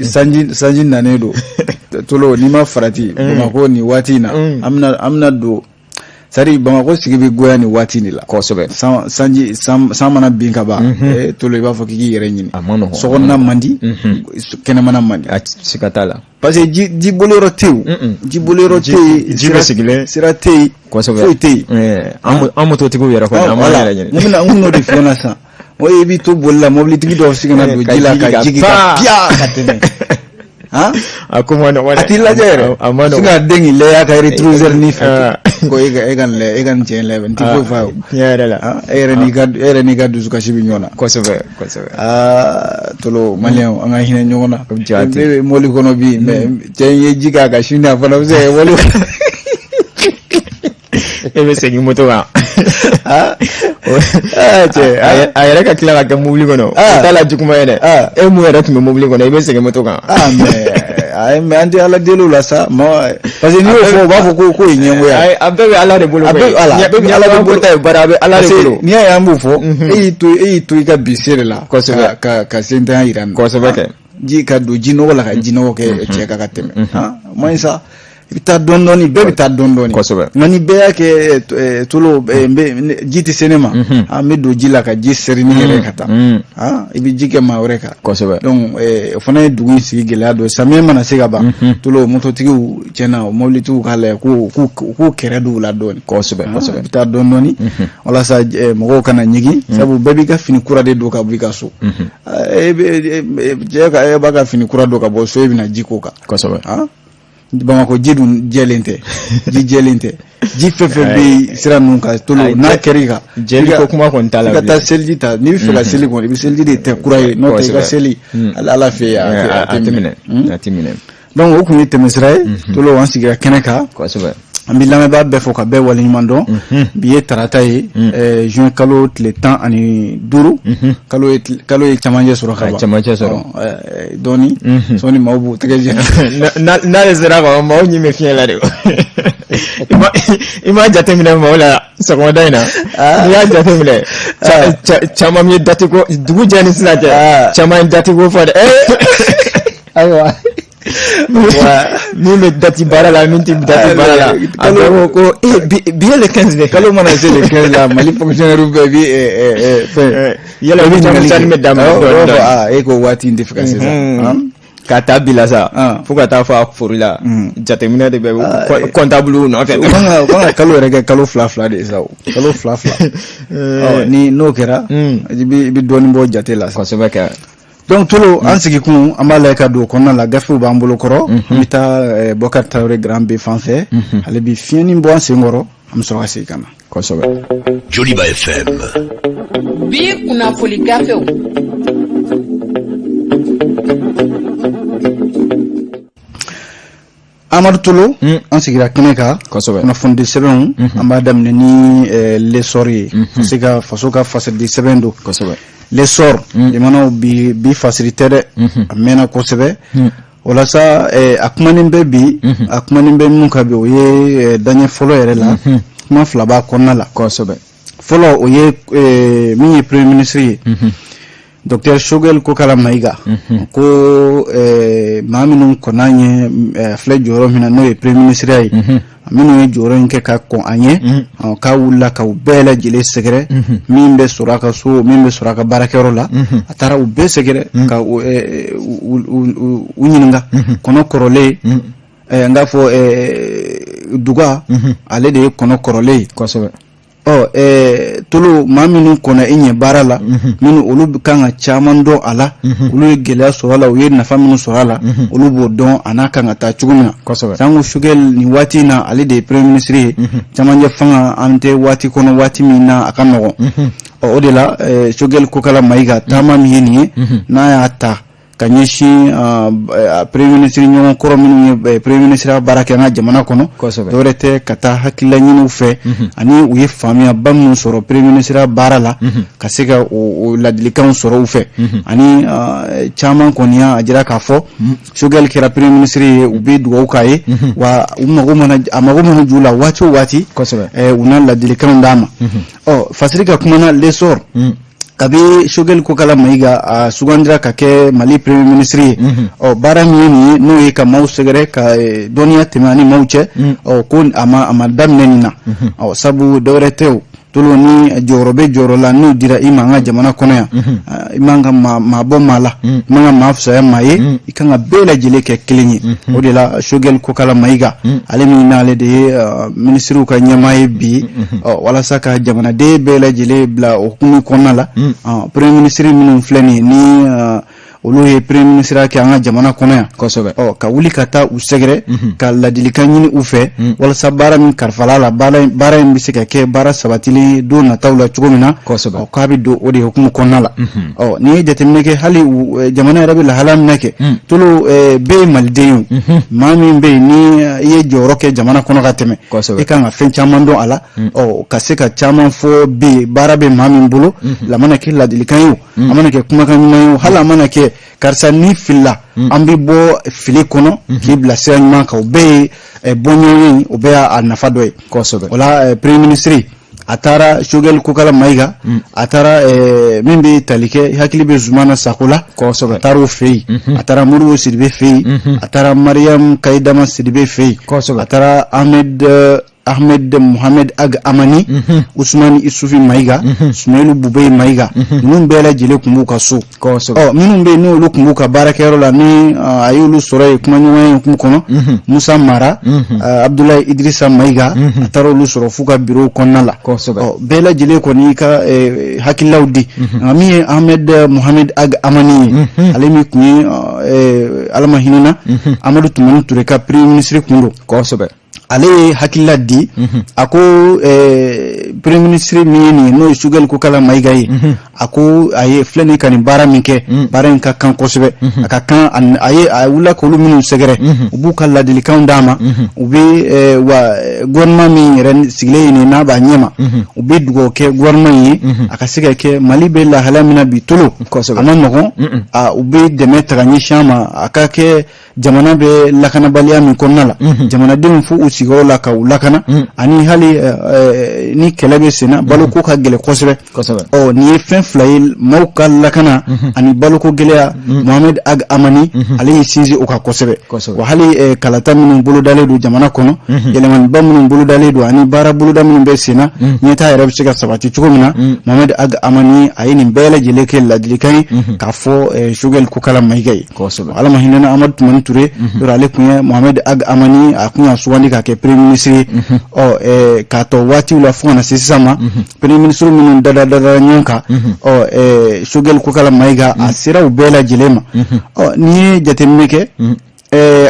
Sanji nanen don, Tolo, n'i ma farati Bamakɔ nin waati in na, an bɛna don, c'est-à-dire Bamakɔ sigi bɛ goya nin waati de la. Sanji, san mana bin ka ban, Tolo, i b'a fɔ k'i k'i yɛrɛ ɲini. A ma nɔgɔn. Sokɔnɔna man di, kɛnɛmana man di. A siga t'a la. Parce que ji boliyɔrɔ tɛ yen, ji boliyɔrɔ tɛ yen. Ji bɛ sigilen. Sira tɛ yen. Foyi tɛ yen. An mototigiw yɛrɛ kɔni, an b'an yɛrɛ ɲini. N bɛna n kun n'o de f'i ɲɛna sisan. O i b'i to boli la, mobilitigi dɔw sigi ka na don ji la ka jigin ka piya ka tɛmɛ. Han. A ko ma nɔgɔn dɛ. A t'i lajɛ yɛrɛ. A ma nɔgɔn. Sin ka den k'i lajɛ a ka rétroviseur ni fɛ ko e ka nin lajɛ, e ka nin cɛ in lajɛ, n tɛ foyi f'a ye o. Tiɲɛ yɛrɛ la. E yɛrɛ n'i ka dusukasi bɛ ɲɔgɔn na. Kosɛbɛ, kosɛbɛ. Aa Tolo, maliyɛnw, an ka hinɛ ɲɔgɔn na. Jaati. Ne bɛ mobili kɔnɔ bi, mais cɛ in ye ji k'a kan sini, a fana bɛ se ka kɛ mobili kɔnɔ. E bɛ segin moto kan. Aa cɛ. A yɛrɛ ka tila ka kɛ mobili kɔnɔ, o t'a la juguman ye dɛ. E mun yɛrɛ tun bɛ mobili kɔnɔ, i bɛ segin moto kan. Ah, mais ayi, mais an tɛ Ala deli o la sa, ma parce que n'i y'o fɔ, u b'a fɔ ko ye ɲɛngoya ye. A bɛɛ bɛ Ala de bolo. A bɛɛ, voilà, a bɛɛ bɛ Ala de bolo. Ta ye baara, a bɛ Ala de bolo. N'i y'a ye an b'o fɔ, e y'i to i ka bise de la. Ka sentanya yira nin na. Kosɛbɛ kɛ. Ji ka don ji nɔgɔ la ka ji nɔgɔ kɛ cɛ kan ka tɛmɛ. Han, man ɲi sa. I bɛ taa dɔɔni dɔɔni, bɛɛ bɛ taa dɔɔni dɔɔni. Nka ni bɛɛ y'a kɛ, Tolo, n bɛ ji tɛ se ne ma, an bɛ don ji la ka ji seri ni yɛrɛ ka taa, i bɛ ji kɛ maa wɛrɛ kan. Donc o fana ye dugu in sigi gɛlɛya dɔ ye. Samiyɛ mana se ka ban, Tolo, mototigiw, tiɲɛna, mobilitigiw k'a lajɛ k'u kɛrɛ don u la dɔɔni. Kosɛbɛ, kosɛbɛ. I bɛ taa dɔɔni dɔɔni walasa mɔgɔw kana ɲigin, sabu bɛɛ b'i ka fini kura de don ka bɔ i ka so. E bɛ cɛ ka, e b'a ka fini kura don ka bɔ so, e bɛna ji k'o kan. Bamakɔ ji dun jɛlen tɛ, ji jɛlen tɛ. Ji fɛn fɛn bɛ yen sira ninnu kan, Tolo, n'a kɛr'i kan. Jɛli ko kuma kɔni t'a la. I ka taa seliji ta, n'i bɛ fɛ ka seli kɔni, i bɛ seliji de tɛ kura ye, n'o tɛ i ka seli Ala fɛ yen, a tɛ minɛ, a tɛ minɛ. Donc o kun ye tɛmɛsira ye, Tolo, an sigira kɛnɛ kan. An bɛ lamɛnbaa bɛɛ fo ka bɛɛ waleɲuman dɔn. Bi ye tarata ye, juin kalo tile 15. Kalo ye camancɛ sɔrɔ ka ban. Camancɛ sɔrɔ. Dɔɔni sɔɔni maaw b'u tɛgɛ jɛ. N'ale sera ka maaw ɲi bɛ fiɲɛ la de. I m'a jateminɛ maaw la sɔgɔmada in na? N'i y'a jateminɛ, caman ye date ko, dugu jɛ ni sisan cɛ, caman ye date ko fɔ dɛ. Ayiwa. Min bɛ date baara la, min tɛ date baara la, a bɛɛ ko ko ee, bi ye le 15 de. Kalo mana se le 15 la, Mali fonctionnaire bɛɛ bi fɛn. Yala i bɛ ɲininkali bɛ daminɛ dɔɔni dɔɔni. E ko waati in tɛ fɛ ka se sa. Ka taa bi la sa, fo ka taa fɔ a fori la, jateminɛ de bɛ comptable nɔfɛ. U kan ka kalo yɛrɛ kɛ kalo fila fila de ye sa, o kalo fila fila. Ɔ ni n'o kɛra, i bɛ dɔɔnin bɔ jate la. Kosɛbɛ kɛ. Donc Tolo, an sigikun, an b'a lajɛ ka don o kɔnɔna la. Gafew b'an bolo kɔrɔ. An bɛ taa Bɔkari Tarawele Grand B fan fɛ, ale bi fiɲɛnin bɔ an sen kɔrɔ, an bɛ sɔrɔ ka segin ka na. Kosɛbɛ. Joliba FM. Bi kunnafoni gafew. Amadu Tolo, an sigira kɛnɛ kan. Kunnafonidi sɛbɛnw, an b'a daminɛ ni L'Essor ye, se ka faso ka fasiridi sɛbɛn don. L'Essor, jamanaw bi fasiri tɛ dɛ, a mɛnna kosɛbɛ. Walasa a kumanen bɛ bi, a kumanen bɛ minnu kan bi, o ye daɲɛ fɔlɔ yɛrɛ la, kuma fila b'a kɔnɔna la. Fɔlɔ, o ye min ye premier ministre ye, docteur Choguel Kokala Maïga, ko maa minnu kɔnna ɲɛ filɛ jɔyɔrɔ min na, n'o ye premier ministre ye, minnu ye jɔyɔrɔ in kɛ ka kɔn a ɲɛ, k'a wulila ka u bɛɛ lajɛlen sɛgɛrɛ, min bɛ sɔrɔ a ka so, min bɛ sɔrɔ a ka baarakɛyɔrɔ la, a taara u bɛɛ sɛgɛrɛ ka u ɲininka. Kɔnɔ kɔrɔlen, n k'a fɔ duga, ale de ye kɔnɔ kɔrɔlen ye. Ɔ Tolo, maa minnu kɔnna e ɲɛ baara la, minnu olu kan ka caman dɔn a la, olu ye gɛlɛya sɔrɔ a la, u ye nafa minnu sɔrɔ a la, olu b'o dɔn a n'a kan ka taa cogo min na. Sanko Choguel, nin waati in na, ale de ye premier ministre ye camancɛ fanga, an tɛ waati kɔnɔ, waati min na a ka nɔgɔn. Ɔ o de la, Choguel Kokala Maïga, taama min ye nin ye, n'a y'a ta ka ɲɛsin premier ministre ɲɔgɔn kɔrɔ minnu ye premier ministre baara kɛ an ka jamana kɔnɔ, dɔwɛrɛ tɛ ka taa hakilila ɲiniw fɛ, ani u ye faamuyaba minnu sɔrɔ premier ministre baara la, ka se ka o ladilikanw sɔrɔ u fɛ. Ani caman kɔni y'a jira k'a fɔ Choguel kɛra premier ministre ye, u bɛ dugawu k'a ye, wa u mago mana, a mago mana jɔ u la waati o waati, u na ladilikanw d'a ma. Ɔ fasiri ka kumana L'Essor. Kabi Choguel Kokala Mayiga a sugandira ka kɛ Mali premier ministre ye, ɔ baara min ye nin ye, n'o ye ka maaw sɛgɛrɛ ka dɔnniya tɛmɛ ani maaw cɛ, ɔ ko a ma daminɛ nin na. Ɔ sabu dɔwɛrɛ tɛ, o tolo ni jɔyɔrɔ bɛ jɔyɔrɔ la n'o dira i ma an ka jamana kɔnɔ yan, i man ka maa bɔ maa la, i man ka maa fisaya maa ye, i kan ka bɛɛ lajɛlen kɛ kelen ye. O de la Choguel Kokala Mayiga, ale min n'ale de ye minisiriw ka ɲɛmaa ye bi, ɔ walasa ka jamanaden bɛɛ lajɛlen bila o hukumu kɔnɔna la, premier ministre minnu filɛ nin ye, ni olu ye premier ministre kɛ an ka jamana kɔnɔ yan, ɔ ka wuli ka taa u sɛgɛrɛ, ka ladilikan ɲini u fɛ, walasa baara min kalifala la, baara in bɛ se ka kɛ baara sabatilen ye don nataw la cogo min na. Ɔ k'a bɛ don o de hukumu kɔnɔna la. Ɔ n'i ye jateminɛ kɛ, hali jamana yɛrɛ bɛ lahala min na kɛ, tolo bɛɛ ye maliden ye. Maa min bɛ yen ni i ye jɔyɔrɔ kɛ jamana kɔnɔ ka tɛmɛ, i kan ka fɛn caman dɔn a la, ɔ ka se ka caman fɔ bi baara bɛ maa min bolo la, mana kɛ ladilikan ye o, a mana kɛ kumakan ɲuman ye o, hali a mana kɛ karisa n'i filila, an bɛ bɔ fili kɔnɔ k'i bila sira ɲuman kan, o bɛɛ ye bɔɲɔgɔn ye, o bɛɛ y'a nafa dɔ ye. O la premier ministre a taara Choguel Kokala Mayiga, a taara min bɛ tali kɛ, hakili bɛ Zumana Sako la, a taara o fɛ yen, a taara Modibo Sidibe fɛ yen, a taara Mariam Kayidama Sidibe fɛ yen, a taara Ahmed Ahmed Mohamed Ag Amani, Usumani Isufi Mayiga, Sumeyilu Bubɛyi Mayiga, ninnu bɛɛ lajɛlen tun b'u ka so. Ɔ minnu bɛ yen n'olu tun b'u ka baarakɛyɔrɔ la, ni a y'olu sɔrɔ yen kumaɲɔgɔnya hukumu kɔnɔ, Musa Mara, Abudulayi Idirisa Mayiga, a taara olu sɔrɔ f'u ka birow kɔnɔna la. Ɔ bɛɛ lajɛlen kɔni y'i ka hakililaw di. Nka min ye Ahmed Mohamed Ag Amani ye, ale min tun ye, Ala ma hinɛna Amadu Tumani Ture ka premier ministre kun don, ale ye hakilila di. A ko premier ministre min ye nin ye, n'o ye Choguel Kokala Mayiga ye, a ko a ye filɛ nin ka nin baara min kɛ, baara in ka kan kosɛbɛ. A ka kan a ye, a wulila k'olu minnu sɛgɛrɛ, u b'u ka ladilikanw d'a ma, u bɛ wa gouvernement min yɛrɛ sigilen ye nin n'a b'a ɲɛma, u bɛ dugawu kɛ gouvernement in ye a ka se ka kɛ. Mali bɛ lahala min na bi, tolo a ma nɔgɔn, u bɛ dɛmɛ ta ka ɲɛsin a ma, a ka kɛ jamana bɛ lakanabaliya min kɔnɔna la, jamanadenw fo u sigiyɔrɔ la ka u lakana, ani hali ni kɛlɛ bɛ senna, baloko ka gɛlɛn kosɛbɛ. Ɔ nin ye fɛn fila ye, maaw ka lakana ani baloko gɛlɛya. Mohamed Ag Amani, ale y'i sinsin o kan kosɛbɛ. Wa hali kalata minnu bolodalen don jamana kɔnɔ, yɛlɛmaniba minnu bolodalen don ani baara boloda minnu bɛ senna, ɲɛtaa yɛrɛ bɛ se ka sabati cogo min na, Mohamed Ag Amani a ye nin bɛɛ lajɛlen kɛ ladilikan ye k'a fɔ Choguel Kokala Mayiga ye. Ala ma hinɛna Amadu Tumani Ture yɔrɔ, ale tun ye Mohamed Ag Amani, a tun y'a sugandi k'a kɛ premier ministre ye. Ɔ k'a tɔ waatiw la fo ka na se sisan ma, premier ministre minnu dada dada ɲɔgɔn kan, ɔ Choguel Kokala Mayiga a sera u bɛɛ lajɛlen ma. Ɔ n'i ye jateminɛ kɛ,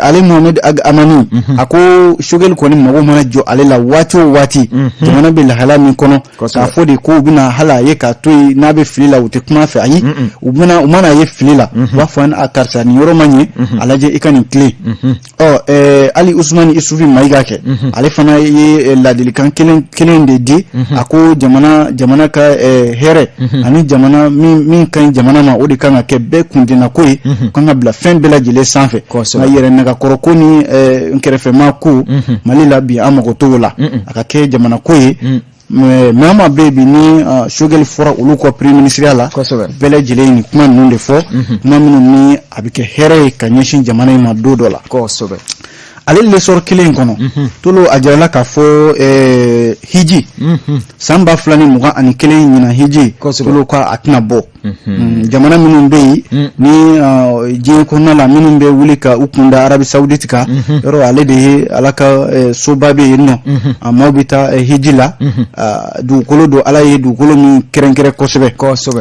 ale Mohamed Ag Amani a ko Choguel kɔni mago mana jɔ ale la waati o waati, jamana bɛ lahala min kɔnɔ, k'a fɔ de ko u bɛna hali a ye k'a to yen n'a bɛ fili la, u tɛ kuma a fɛ. Ayi, u bɛna u mana a ye fili la, u b'a fɔ a karisa nin yɔrɔ ma ɲɛ, a lajɛ i ka nin tilen. Ɔ hali Usumani Isufi Mayiga kɛ, ale fana ye ladilikan kelen kelen de di. A ko jamana ka hɛrɛ ani jamana min ka ɲi jamana ma, o de kan ka kɛ bɛɛ kuntilenna ko ye, kan ka bila fɛn bɛɛ lajɛlen sanfɛ. Nka yɛrɛ nɛgɛkɔrɔ ko ni n kɛrɛfɛmaa ko, Mali la bi, an mago t'o la, a ka kɛ jamana ko ye. Mais maa maa bɛ yen bi ni Choguel fɔra olu kɔ premier ministre la, bɛɛ lajɛlen ye nin kuma ninnu de fɔ, kuma minnu ni a bɛ kɛ hɛrɛ ye ka ɲɛsin jamana in ma don dɔ la. Ale L'Essor kelen in kɔnɔ, tolo a jirala k'a fɔ hiji san 2021 ɲinan, hiji tolo ko a tɛna bɔ. Jamana minnu bɛ yen ni diɲɛ kɔnɔna la, minnu bɛ wuli ka u kun da Arabie Saoudite kan, yɔrɔ ale de ye Ala ka soba bɛ yen nɔ, a maaw bɛ taa hiji la. Dugukolo don, Ala ye dugukolo min kɛrɛnkɛrɛn kosɛbɛ,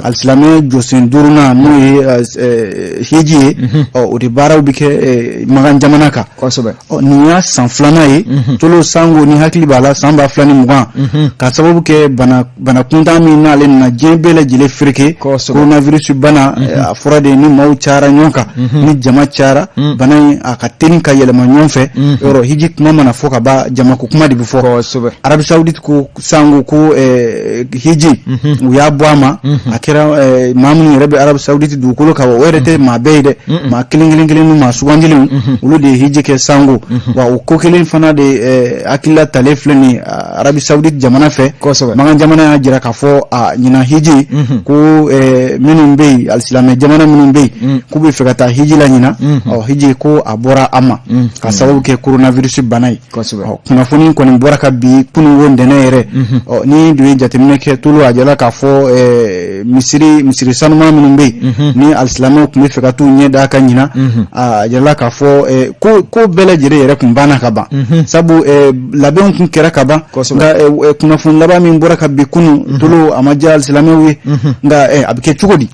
alisilamɛ jɔsen duurunan n'o ye hiji ye, ɔ o de baaraw bɛ kɛ Makan jamana kan. Ɔ nin y'a san filanan ye, tolo sango ni hakili b'a la, san 2020, ka sababu kɛ bana kuntan min n'ale nana diɲɛ bɛɛ lajɛlen fereke, coronavirus bana. A fɔra de ni maaw cayara ɲɔgɔn kan, ni jama cayara, bana in a ka teli ka yɛlɛma ɲɔgɔn fɛ. Yɔrɔ hiji kuma mana fɔ ka ban, jamako kuma de bɛ fɔ. Arabie Saoudite ko sango ko hiji u y'a bɔ a ma. A kɛra maa minnu yɛrɛ bɛ Arabie Saoudite dugukolo kan, o yɛrɛ tɛ maa bɛɛ ye dɛ, maa kelen kelen kelen ni maa sugandilenw, olu de ye hiji kɛ sango. Wa o ko kelen fana de hakilila talen filɛ nin ye Arabie Saoudite jamana fɛ. Makan jamana y'a jira k'a fɔ a ɲinan hiji ko minnu bɛ yen, alisilamɛ jamana minnu bɛ yen, k'u bɛ fɛ ka taa hiji la ɲinan, ɔ hiji ko a bɔra a ma ka sababu kɛ coronavirus bana ye. Ɔ kunnafoni kɔni bɔra ka bi kununko ntɛnɛn yɛrɛ. Ɔ ni dun ye jateminɛ kɛ, Tolo, a jira k'a fɔ misiri sanuma minnu bɛ yen ni alisilamɛw tun bɛ fɛ ka t'u ɲɛ d'a kan ɲinan, a jirala k'a fɔ ko ko bɛɛ lajɛlen yɛrɛ tun banna ka ban, sabu labɛnw tun kɛra ka ban. Nka kunnafoni laban min bɔra ka bi kunun, Tolo, a ma diya alisilamɛw ye. Nka a bɛ kɛ cogo di?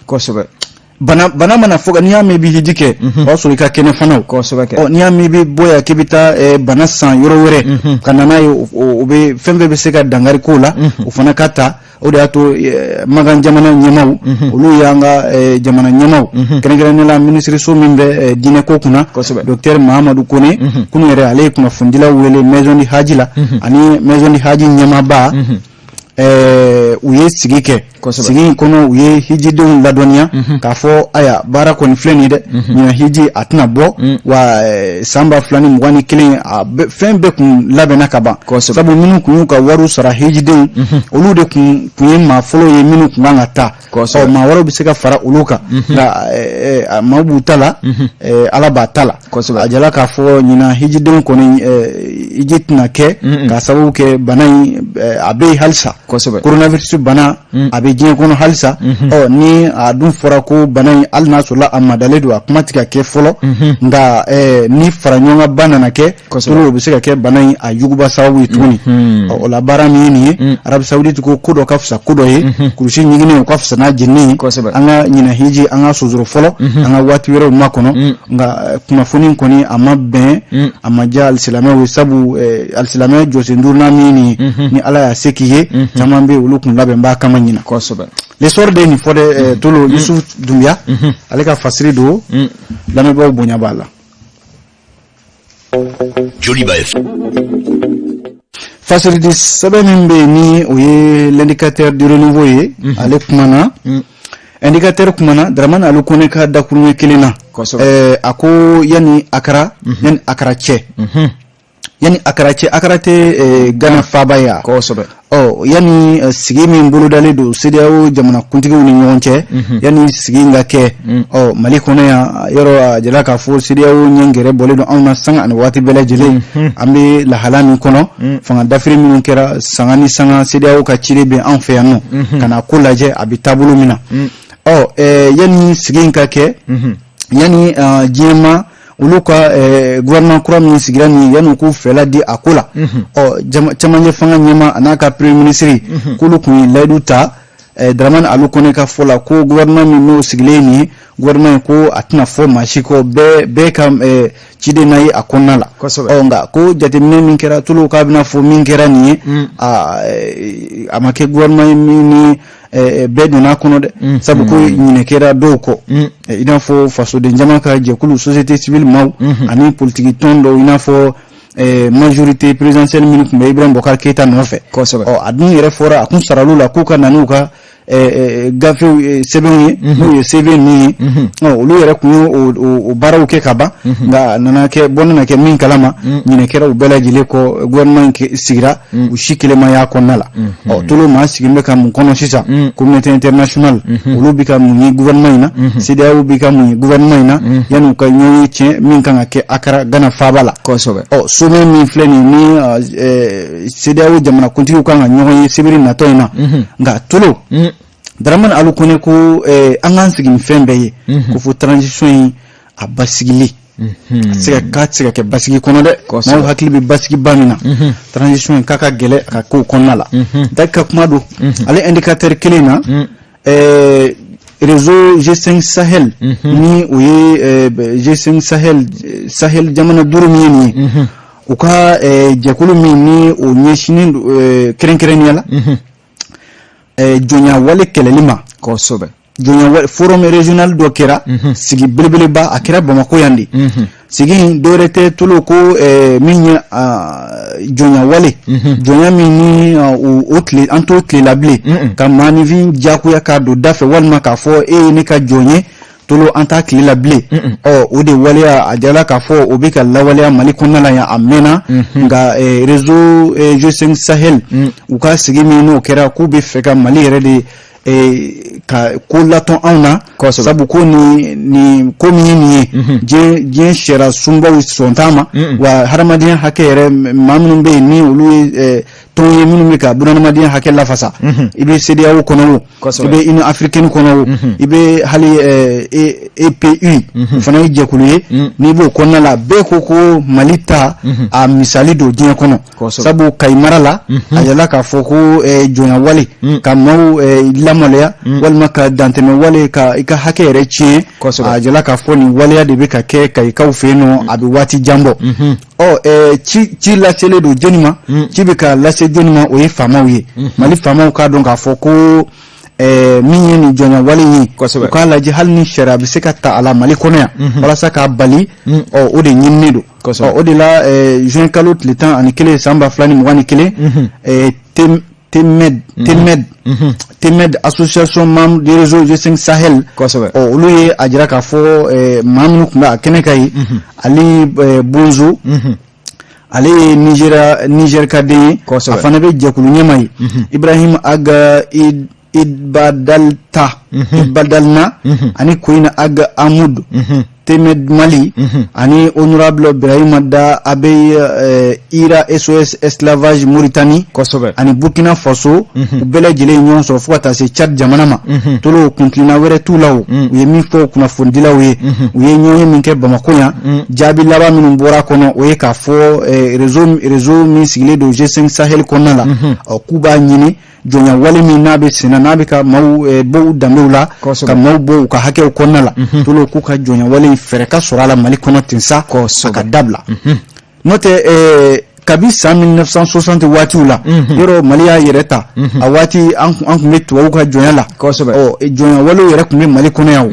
Bana bana mana fɔ, n'i y'a mɛn i bɛ hiji kɛ, o y'a sɔrɔ i ka kɛnɛ fana. Ɔ n'i y'a mɛn i bɛ bɔ yan k'i bɛ taa bana san yɔrɔ wɛrɛ ka na n'a ye, o bɛ fɛn fɛn bɛ se ka dankari k'o la, o fana ka ta. O de y'a to Makan jamana ɲɛmaaw, olu y'an ka jamana ɲɛmaaw, kɛrɛnkɛrɛnnenya la minisiriso min bɛ diinɛko kunna, docteur Mahamadu Kone, kunun yɛrɛ ale ye kunnafonidilaw wele Maison du Hadj la, ani Maison du Hadj ɲɛmaaba, u ye sigi kɛ. Sigi in kɔnɔ, u ye hijidenw ladɔnniya k'a fɔ aya, baara kɔni filɛ nin ye dɛ, ɲinan hiji a tɛna bɔ. Wa san 2021, a fɛn bɛɛ kun labɛnna ka ban, sabu minnu kun y'u ka wariw sara, hijidenw, olu de kun ye maa fɔlɔ ye minnu kun kan ka taa. Ɔ maa wɛrɛw bɛ se ka fara olu kan, nka maaw b'u ta la, Ala b'a ta la. A jala k'a fɔ ɲinan hijidenw kɔni, hiji tɛna kɛ k'a sababu kɛ bana in a bɛ yen halisa. Coronavirus bana a bɛ diɲɛ kɔnɔ halisa. Ɔ ni a dun fɔra ko bana in, hali n'a sɔrɔla a madalen don, a kuma tɛ ka kɛ fɔlɔ, nka ni fara ɲɔgɔn nana kɛ, o bɛ se ka kɛ bana in a juguba sababu ye tuguni. O la baara min ye nin ye, Arabie Saoudite ko ko dɔ ka fisa ko dɔ ye, kurusi ɲiginnen o ka fisa n'a jeninen ye. An ka ɲinan hiji, an ka sonsoro fɔlɔ, an ka waati wɛrɛw makɔnɔ. Nka kunnafoni kɔni a ma bɛn, a ma diya alisilamɛw ye, sabu alisilamɛ jɔsen duurunan min nin ye, ni Ala y'a se k'i ye, caman bɛ yen, olu kun labɛn b'a kama ɲinan. L'Essor de ye nin fɔ dɛ, Tolo. Yusuf Dunbiya, ale ka fasiri don, lamɛnbaaw bonya b'a la. Joliba FM. Fasiridi sɛbɛn min bɛ yen ni o ye L'Indicateur du Renouveau ye, ale kumana, Indicateur kumana Dramane Alou Kone ka dakuruɲɛ kelen na. A ko yanni Akara, yanni Akara cɛ, yanni Akara cɛ, Akara tɛ Gana faaba ye wa? Ɔ yanni sigi min bolodalen don CEDEAO jamana kuntigiw ni ɲɔgɔn cɛ, yanni sigi in ka kɛ, ɔ Mali kɔnɔ yan yɔrɔ, a jira k'a fɔ CEDEAO ɲɛgɛrɛ bɔlen don anw na sanga ani waati bɛɛ lajɛlen. An bɛ lahala min kɔnɔ, fanga dafiri minnu kɛra sanga ni sanga, CEDEAO ka ciden bɛ anw fɛ yan nɔ ka na ko lajɛ a bɛ taabolo min na. Ɔ yanni sigi in ka kɛ, yanni diɲɛma olu ka gouvernement kura min sigira nin, yanni u k'u fɛla di a ko la, ɔ cɛmancɛ fanga ɲɛmaa a n'a ka premier ministre, k'olu kun ye layidu ta, Dramane Alou Kone ka fɔ la, ko gouvernement min n'o sigilen nin ye, gouvernement in ko a tɛna fɔ maa si kɔ, bɛɛ ka ciden na ye a kɔnɔna la. Ɔ nka ko jateminɛ min kɛra, Tolo, k'a bɛna fɔ min kɛra nin ye, a ma kɛ gouvernement ye min ni bɛɛ donna a kɔnɔ dɛ, sabu ko ɲinɛ kɛra dɔw kɔ, i n'a fɔ fasoden jama ka jɛkulu, société civile maaw, ani politiki tɔn dɔw, i n'a fɔ majorité présidentielle minnu tun bɛ Ibrahim Boubacar Keïta nɔfɛ. Ɔ a dun yɛrɛ fɔra, a kun saral'u la k'u ka na n'u ka gafew sɛbɛnw ye, n'o ye CV ninnu ye. Ɔ olu yɛrɛ kun ye o baaraw kɛ ka ban, nka a nana kɛ bɔ nana kɛ min kalama, ɲinɛ kɛra u bɛɛ lajɛlen kɔ. Gouvernement in sigira, u si kelen ma y'a kɔnɔna la. Ɔ Tolo, maa sigilen bɛ ka mun kɔnɔ sisan? Communauté internationale, olu bɛ ka mun ye gouvernement in na? CEDEAO bɛ ka mun ye gouvernement in na yanni u ka ɲɔgɔn ye tiɲɛ min kan ka kɛ Akara, Gana faaba la? Ɔ sommet min filɛ nin ni CEDEAO jamanakuntigiw kan ka ɲɔgɔn ye sibiri natɔ in na. Nka Tolo, Dramane Alou Kone ko an k'an sigi ni fɛn bɛɛ ye, ko fo transition in a basigili, a tɛ se ka k'a tɛ se ka kɛ basigi kɔnɔ dɛ. Maaw hakili bɛ basigiba min na, transition in k'a ka gɛlɛ a ka k'o kɔnɔna la. Daki ka kuma don, ale Indicateur kelen na, réseau G5 Sahel, ni o ye G5 Sahel, Sahel jamana duuru min ye nin ye, u ka jɛkulu min ni o ɲɛsinnen don kɛrɛnkɛrɛnnenya la jɔnya wale kɛlɛli ma. Jɔnya wale, forum régional dɔ kɛra, sigi belebeleba, a kɛra Bamakɔ yan de. Sigi in dɔwɛrɛ tɛ, Tolo, ko min ye jɔnya wale, jɔnya min ni o tile an t'o tile la bilen, ka maaninfin diyagoya k'a don da fɛ, walima k'a fɔ e ye ne ka jɔn ye, Tolo, an t'a tile la bilen. Ɔ, o de waleya, a jirala k'a fɔ o bɛ ka lawaleya Mali kɔnɔna la yan a mɛnna. Nka réseau G5 Sahel, u ka sigi min n'o kɛra, k'u bɛ fɛ ka Mali yɛrɛ de ka ko latɔn anw na, sabu ko nin ko min ye nin ye, diɲɛ sariya sunbaw sɔn t'a ma. Wa hadamadenya hakɛ yɛrɛ, maa minnu bɛ yen ni olu ye tɔn ye minnu bɛ ka bunahadamadenya hakɛ lafasa, i bɛ CEDEAO kɔnɔ o, i bɛ Union africaine kɔnɔ o, i bɛ hali EPU, o fana ye jɛkulu ye, n'i b'o kɔnɔna la, bɛɛ ko ko Mali ta a misali don diɲɛ kɔnɔ. Sabu Kayi mara la, a yirala k'a fɔ ko jɔnya wale, ka maaw lamaloya walima ka dantɛmɛ wale, ka i ka hakɛ yɛrɛ tiɲɛ, a yirala k'a fɔ nin waleya de bɛ ka kɛ Kayikaw fɛ yen nɔ, a bɛ waati jan bɔ. Ɔ, ci laselen don jɔni ma? Ci bɛ ka lase jɔni ma? O ye faamaw ye. Mali faamaw k'a dɔn k'a fɔ ko min ye nin jɔnya wale ye, u k'a lajɛ hali ni sariya bɛ se ka ta a la Mali kɔnɔ yan walasa k'a bali. Ɔ, o de ɲininen don. Ɔ, o de la, juin kalo tile 11 san 2021, TMED, TMED, TMED, association membre du réseau G5 Sahel, ɔ, olu ye a jira k'a fɔ maa minnu tun bɛ a kɛnɛ kan ye, Ali Bonzo, ale ye Nigéria, Niger ka den ye, a fana bɛ jɛkulu ɲɛmaa ye, Ibrahim Ag Ibadalta Ibadalna ani Koyina Ag Amud, TMED Mali, ani honorable Ibrahima Da Abey, IRA SOS Esclavage Mauritanie ani Burkina Faso, u bɛɛ lajɛlen ye ɲɔgɔn sɔrɔ fo ka taa se Tchad jamana ma. Tolo, kuntilenna wɛrɛ t'u la. O u ye min fɔ kunnafonidilaw ye, u ye ɲɔgɔn ye min kɛ Bamakɔ yan, jaabi laban minnu bɔra a kɔnɔ, o ye k'a fɔ réseau min sigilen don G5 Sahel kɔnɔna la, ɔ, k'u b'a ɲini jɔnya wale min n'a bɛ senna, n'a bɛ ka maaw bɔ u danbew la, ka maaw bɔ u ka hakɛw kɔnɔna la, Tolo, k'u ka jɔnya wale in fɛɛrɛ ka sɔrɔ a la Mali kɔnɔ ten sa, a ka dabila. N'o tɛ, kabi san 1960 waatiw la, yɔrɔ Mali y'a yɛrɛ ta, a waati an tun bɛ tubabuw ka jɔnya la. Ɔ, jɔnya walew yɛrɛ tun bɛ Mali kɔnɔ yan o,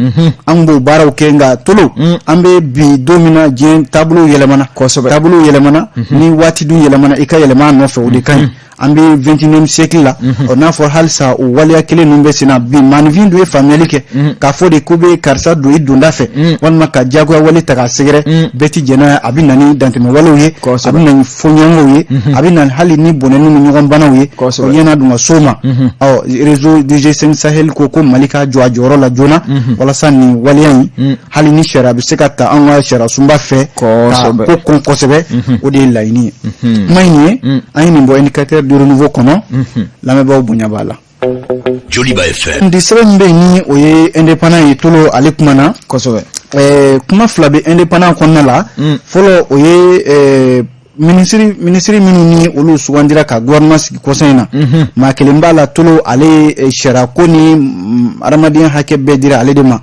an b'o baaraw kɛ. Nka Tolo, an bɛ bi don min na, diɲɛ taabolo yɛlɛmana, taabolo yɛlɛmana. Ni waati dun yɛlɛmana, i ka yɛlɛma a nɔfɛ, o de ka ɲi. An bɛ 21e siècle la. Ɔ, n'a fɔra halisa o waleya kelen ninnu bɛ sen na bi, maaninfin dun ye faamuyali kɛ k'a fɔ de ko bɛ karisa don i donda fɛ walima ka diyagoya wale ta k'a sɛgɛrɛ, bɛɛ ti jɛn n'a ye. A bɛ na ni dantɛmɛ walew ye, a bɛ na ni fɔɲɔgɔnkɔw ye, a bɛ na hali ni bɔnɛni ni ɲɔgɔn banaw ye. O ɲɛna dun ka s'o ma. Ɔ, réseau du G5 Sahel ko Mali ka jɔ a jɔyɔrɔ la joona walasa nin waleya in, hali ni sariya bɛ se ka ta an ka sariya sunba fɛ ka ko kɔn kosɛbɛ, o de ye laɲini ye. Kuma in ye, an ye nin bɔ Indicateur du renouveau kɔnɔ. Lamɛnbaaw bonya b'a la. Joliba FM. Di sɛbɛn min bɛ yen ni o ye Indépendant ye, Tolo, ale kumana. Kuma fila bɛ Indépendant kɔnɔna la. Fɔlɔ, o ye minisiri minnu ni olu sugandira ka gouvernement sigi kɔsa in na. Maa kelen b'a la, Tolo, ale ye sariya ko ni adamadenya hakɛ bɛɛ dira ale de ma,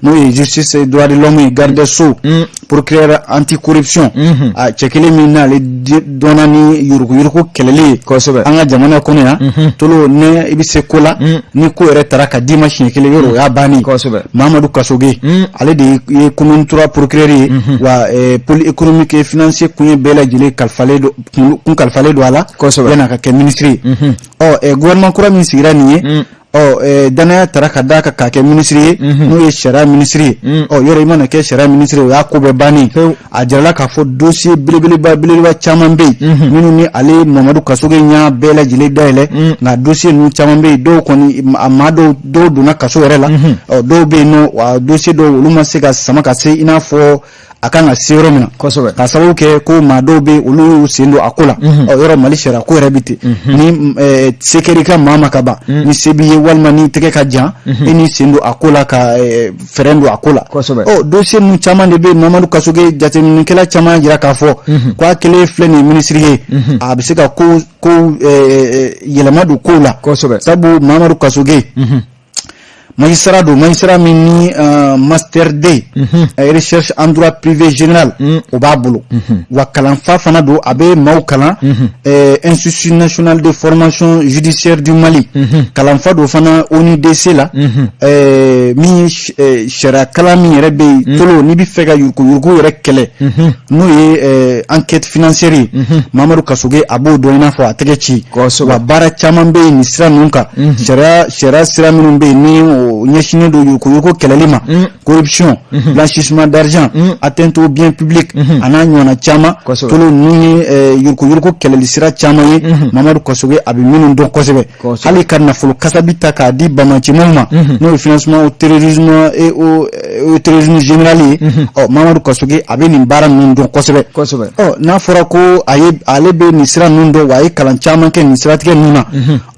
n'o ye justice et droit de l'homme ye, garde des sceaux, procureur anticorruption, a cɛ kelen min n'ale dɔnna ni yuruguyurugu kɛlɛli ye an ka jamana kɔnɔ yan. Tolo, ni i bɛ se ko la, ni ko yɛrɛ taara ka d'i ma siɲɛ kelen, yɔrɔ o y'a bannen. Mamadu Kasoge, ale de ye commune 3 procureur ye. Wa pôle économique et financier kun ye bɛɛ lajɛlen kalifalen don, kun kalifalen don a la yan'a ka kɛ ministre ye. Ɔ, gouvernement kura min sigira nin ye, ɔ, danaya tara ka d'a kan k'a kɛ minisiri ye, n'o ye sariya minisiri ye. Ɔ, yɔrɔ i mana kɛ sariya minisiri ye, o y'a ko bɛɛ bannen. A jirala k'a fɔ dossier belebeleba belebeleba caman bɛ yen minnu ni ale Mamadu Kasoge ɲa bɛɛ lajɛlen dayɛlɛ. Nka dossier ninnu caman bɛ yen, dɔw kɔni, a maa dɔw donna kaso yɛrɛ la. Ɔ, dɔw bɛ yen nɔ, wa dossier dɔw, olu ma se ka sama ka se i n'a fɔ a kan ka se yɔrɔ min na, k'a sababu kɛ ko maa dɔw bɛ, olu y'u sen don a ko la. Ɔ, yɔrɔ Mali sariya ko yɛrɛ bɛ ten, ni se kɛra i ka maa ma ka ban, ni se b'i ye walima ni tɛgɛ ka jan, e n'i sen don a ko la ka fɛɛrɛ don a ko la. Ɔ, dossier ninnu caman de bɛ yen. Mamadu Kasoge, jateminɛkɛla caman jira k'a fɔ k'a kelen filɛ nin ye minisiri ye, a bɛ se ka ko yɛlɛma don kow la. Sabu Mamadu Kasoge magistrat don, magistrat min ni master D recherche en droit privé général, o b'a bolo. Wa kalanfa fana don, a bɛ maaw kalan Institut national de formation judiciaire du Mali. Kalanfa don fana ONUDC la, min ye sariya kalan min yɛrɛ bɛ yen. Tolo, n'i bɛ fɛ ka yuruguyurugu yɛrɛ kɛlɛ, n'o ye enquête financière ye, Mamadu Kasoge a b'o dɔn i n'a fɔ a tɛgɛ ci. Wa baara caman bɛ yen nin sira ninnu kan, sariya sira minnu bɛ yen ni o ɲɛsinnen don yuruguyurugu kɛlɛli ma, corruption, blanchissement d'argent, atteinte au bien public, a n'a ɲɔgɔnna caman. Tolo, ninnu ye yuruguyurugu kɛlɛli sira caman ye, Mamadu Kasoge a bɛ minnu dɔn kosɛbɛ. Hali ka nafolo kasabi ta k'a di banbaancimaw ma, n'o ye financement au terrorisme et au terrorisme général ye, ɔ Mamadu Kasoge a bɛ nin baara ninnu dɔn kosɛbɛ. Ɔ n'a fɔra ko a ye, ale bɛ nin sira ninnu dɔn, wa a ye kalan caman kɛ nin siratigɛ ninnu na.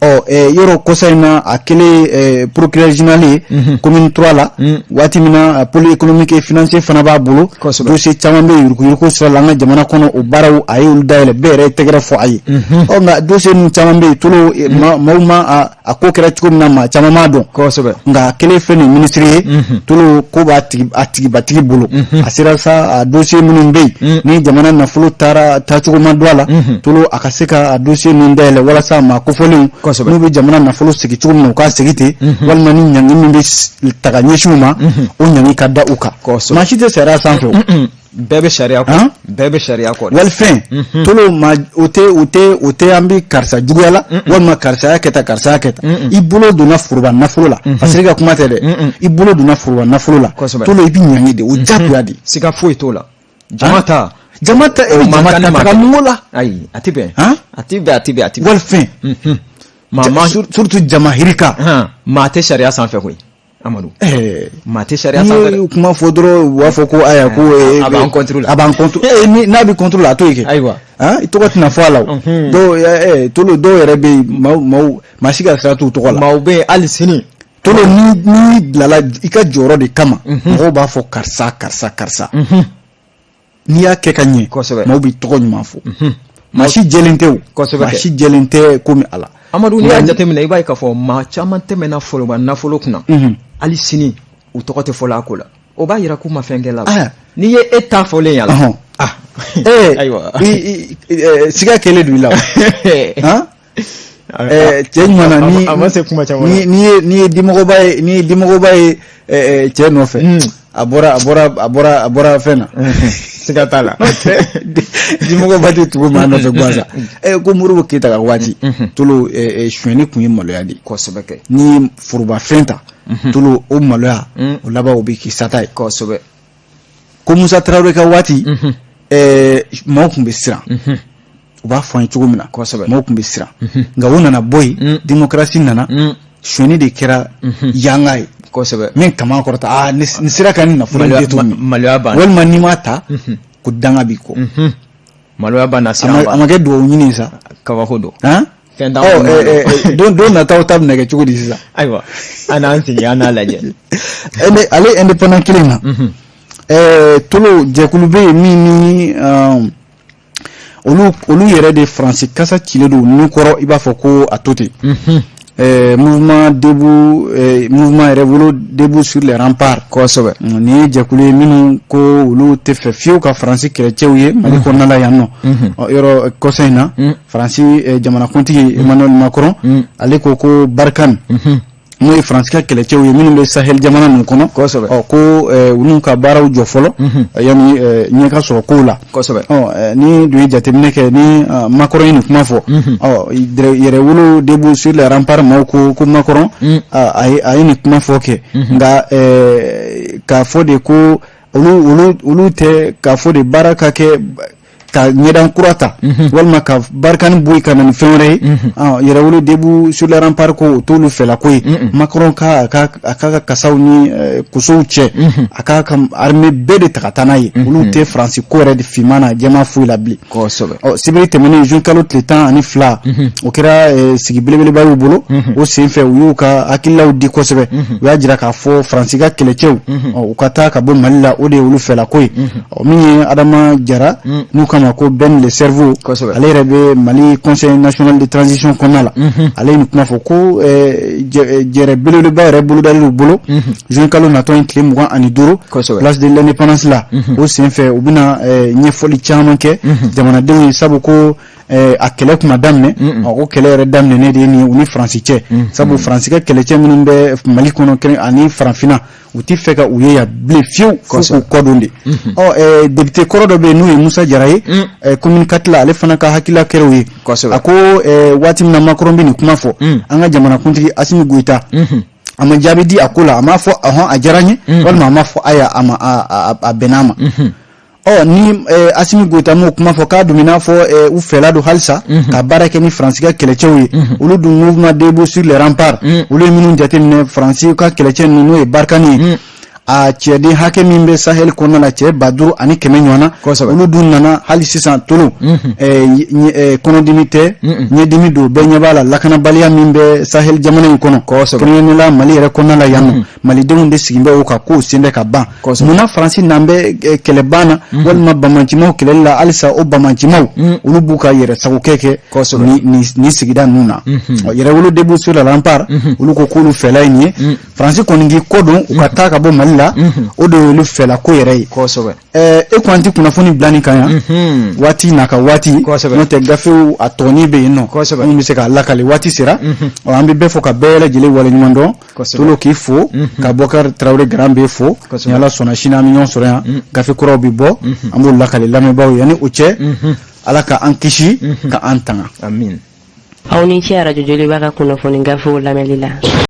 Ɔ yɔrɔ kɔsa in na, a kɛlen procureur général ye commune 3 la, waati min na pôle économique et financier fana b'a bolo, dossier caman bɛ yuruguyurugu sira la an ka jamana kɔnɔ, o baaraw a ye olu dayɛlɛ, bɛɛ yɛrɛ ye tɛgɛrɛ fɔ a ye. Ɔ nka dossier ninnu caman bɛ yen, Tolo, maaw ma a ko kɛra cogo min na, maa caman m'a dɔn. Nka a kɛlen fɛn nin minisiri ye, Tolo, ko b'a tigi a tigibatigi bolo, a sera sa a dossier minnu bɛ yen ni jamana nafolo taara taacogo ma don a la, Tolo, a ka se ka a dossier ninnu dayɛlɛ walasa maa kofɔlenw n'u bɛ jamana nafolo segin cogo min na, u k'a segin ten, walima ni ɲangi min bɛ ta ka ɲɛsin u ma, o ɲangi ka da u kan. Maa si tɛ sariya sanfɛ o. Bɛɛ bɛ sariya kɔ, bɛɛ bɛ sariya kɔ. Walifɛn, Tolo, ma o tɛ o tɛ o tɛ an bɛ karisa juguya la, walima karisa y'a kɛ tan, karisa y'a kɛ tan. I bolo donna foroba nafolo la, parce que ka kuma tɛ dɛ, i bolo donna foroba nafolo la, Tolo, i bɛ ɲangi de, o jagoya de. Siga foyi t'o la. Jama ta. Jama ta, e bɛ jama ta taga mun ko la? Ayi, a tɛ bɛn. A tɛ bɛn, a tɛ bɛn, a tɛ bɛn. Walifɛn, surtout jama hirika. Maa tɛ sariya sanfɛ koyi, Amadu. Maa tɛ sariya sanfɛ. N'i ye kuma fɔ dɔrɔn, u b'a fɔ ko ayiwa, ko a b'an contre la. A b'an contre. Ni n'a bɛ contre la, a to yen kɛ. Ayiwa. I tɔgɔ tɛna fɔ a la o. Dɔw Tolo, dɔw yɛrɛ bɛ yen, maaw maa si ka sira t'u tɔgɔ la. Maaw bɛ yen hali sini. Tolo, ni bilala i ka jɔyɔrɔ de kama, mɔgɔw b'a fɔ karisa, karisa, karisa. N'i y'a kɛ ka ɲɛ, maaw b'i tɔgɔ ɲuman fɔ. Maa si jɛlen tɛ o. Maa si jɛlen tɛ komi Ala. Amadu, n'i y'a jateminɛ, i b'a ye k'a fɔ maa caman tɛmɛna foroba nafolo kunna, hali sini u tɔgɔ tɛ fɔla a ko la. O b'a yira k'u ma fɛn kɛ la. N'i ye e ta fɔlen y'a la. Ayiwa, siga kɛlen don i la. Cɛ ɲuman na, ni a ma se kuma caman na, n'i ye dimɔgɔba ye, n'i ye dimɔgɔba ye cɛ nɔfɛ, a bɔra a bɔra a bɔra a bɔra fɛn na. Siga t'a la. Dimɔgɔba tɛ tugu maa nɔfɛ gansan. Ko Modibo Keyita ka waati, Tolo, sonyɛni tun ye maloya de ye. Kosɛbɛ kɛ. N'i ye forobafɛn ta, Tolo, o maloya o laban o bɛ k'i sata ye. Kosɛbɛ. Ko Musa Tarawele ka waati, maaw tun bɛ siran, u b'a fɔ an ye cogo min na, maaw tun bɛ siran. Nka o nana bɔ yen, démocratie nana, sonyɛni de kɛra yanga ye. Min kaman kɔrɔta, aa nin sera ka nin nafolo in détourner, maloya banna. Walima n'i m'a ta, ko danga b'i kɔ. Maloya banna, siran. A ma kɛ dugawu ɲini sa. Kabako don. Fɛn t'anw don nataw ta bɛna kɛ cogo di sisan? Ayiwa, an n'an sigi an n'a lajɛ. Ale indépendant kelen na, Tolo, jɛkulu bɛ yen min ni olu yɛrɛ de Faransi kasa cilen don nun kɔrɔ, i b'a fɔ ko a to ten, mouvement debout, mouvement Yɛrɛwolo debout sur les remparts. Nin ye jɛkulu ye minnu ko olu tɛ fɛ fiyewu ka Faransi kɛlɛcɛw ye Mali kɔnɔna la yan nɔ. Yɔrɔ kɔsa in na, Faransi jamanakuntigi Emmanuel Macron, ale ko ko Barkhane, n'o ye Faransi ka kɛlɛcɛw ye minnu bɛ Sahel jamana ninnu kɔnɔ, ɔ ko olu ka baaraw jɔ fɔlɔ yanni ɲɛ ka sɔrɔ kow la. Ɔ ni dun ye jateminɛ kɛ, ni Macron ye nin kuma fɔ, ɔ Yɛrɛwolo debout sur les remparts maaw ko ko Macron a ye nin kuma fɔ kɛ, nka k'a fɔ de ko olu tɛ k'a fɔ de baara ka kɛ ka ɲɛdan kura ta, walima ka Barkhane bɔ yen ka na ni fɛn wɛrɛ ye. Yɛrɛwolo debout sur les remparts ko o t'olu fɛla ko ye. Macron ka a ka a ka kasaw ni kosow cɛ, a k'a ka armée bɛɛ de ta ka taa n'a ye. Olu tɛ Faransi ko yɛrɛ de finman na jɛman foyi la bilen. Ɔ sibiri tɛmɛnen, juin kalo tile 12, o kɛra sigi belebeleba y'u bolo. O senfɛ, u y'u ka hakililaw di kosɛbɛ. U y'a jira k'a fɔ Faransi ka kɛlɛcɛw, u ka taa ka bɔ Mali la, o de ye olu fɛla ko ye. Min ye Adama Jara, n'u k'a ma ko Ben le cerveau, ale yɛrɛ bɛ Mali Conseil national de transition kɔnɔna la, ale ye nin kuma fɔ ko jɛrɛ belebeleba yɛrɛ bolodalen u bolo juin kalo natɔ in tile 25, place de l'indépendance la. O senfɛ, u bɛna ɲɛfɔli caman kɛ jamanadenw ye, sabu ko a kɛlɛ tun ma daminɛ, o kɛlɛ yɛrɛ daminɛnen de ye nin ye u ni Faransi cɛ, sabu Faransi ka kɛlɛcɛ minnu bɛ Mali kɔnɔ ani Farafinna, u tɛ fɛ ka u ye yan bilen fiyewu, fo k'u kɔ don de. Ɔ député kɔrɔ dɔ bɛ yen n'o ye Musa Jara ye commune 4 la, ale fana ka hakilila kɛra o ye. A ko waati min na Macron bɛ nin kuma fɔ, an ka jamanakuntigi Asimi Goyita A ma jaabi di a ko la, a m'a fɔ ɔhɔn, a diyara n ye, walima a m'a fɔ aya, a ma a bɛnna a ma. Ɔ ni Asimi Goyita m'o kuma fɔ, k'a dun bɛ n'a fɔ u fɛla don halisa ka baara kɛ ni Faransi ka kɛlɛcɛw ye. Olu dun, Mouvement Debout sur les Remparts, olu ye minnu jateminɛ, Faransi ka kɛlɛcɛ ninnu, n'o ye Barkhane ye, a cɛden hakɛ min bɛ Sahel kɔnɔna la, cɛ 5100 ɲɔgɔn na. Olu dun nana hali sisan tolo, kɔnɔdimi tɛ, ɲɛdimi don, bɛɛ ɲɛ b'a la, lakanabaliya min bɛ Sahel jamana in kɔnɔ, kɛrɛnkɛrɛnnenya la Mali yɛrɛ kɔnɔna la yan nɔ, malidenw de sigin bɛ o kan k'o sen bɛ ka ban. Munna Faransi n'an bɛ kɛlɛban na walima bamancimaw kɛlɛli la, halisa o bamancimaw olu b'u ka yɛrɛ sagokɛ kɛ nin sigida ninnu na? Yɛrɛwolo Debout sur les Remparts, olu ko k'olu fɛla ye nin ye. Faransi kɔni k'i kɔ don, u ka taa ka bɔ Mali la, o de y'olu fɛla ko yɛrɛ ye. E ko an tɛ kunnafoni bila nin kan yan, waati n'a ka waati, n'o tɛ gafew a tɔnin bɛ yen nɔ minnu bɛ se k'a lakale waati sera. Ɔ, an bɛ bɛɛ fo ka bɛɛ lajɛlen waleɲuman dɔn. Tolo k'i fo, ka Bɔkari Tarawele Garan bɛ fo. Ni Ala sɔnna, sini an bɛ ɲɔgɔn sɔrɔ yan, gafe kuraw bɛ bɔ, an b'o lakale lamɛnbaaw ye. Yanni o cɛ, Ala ka an kisi ka an tanga. Amin. Aw ni ce Arajo Joliba ka kunnafoni gafew lamɛnli la.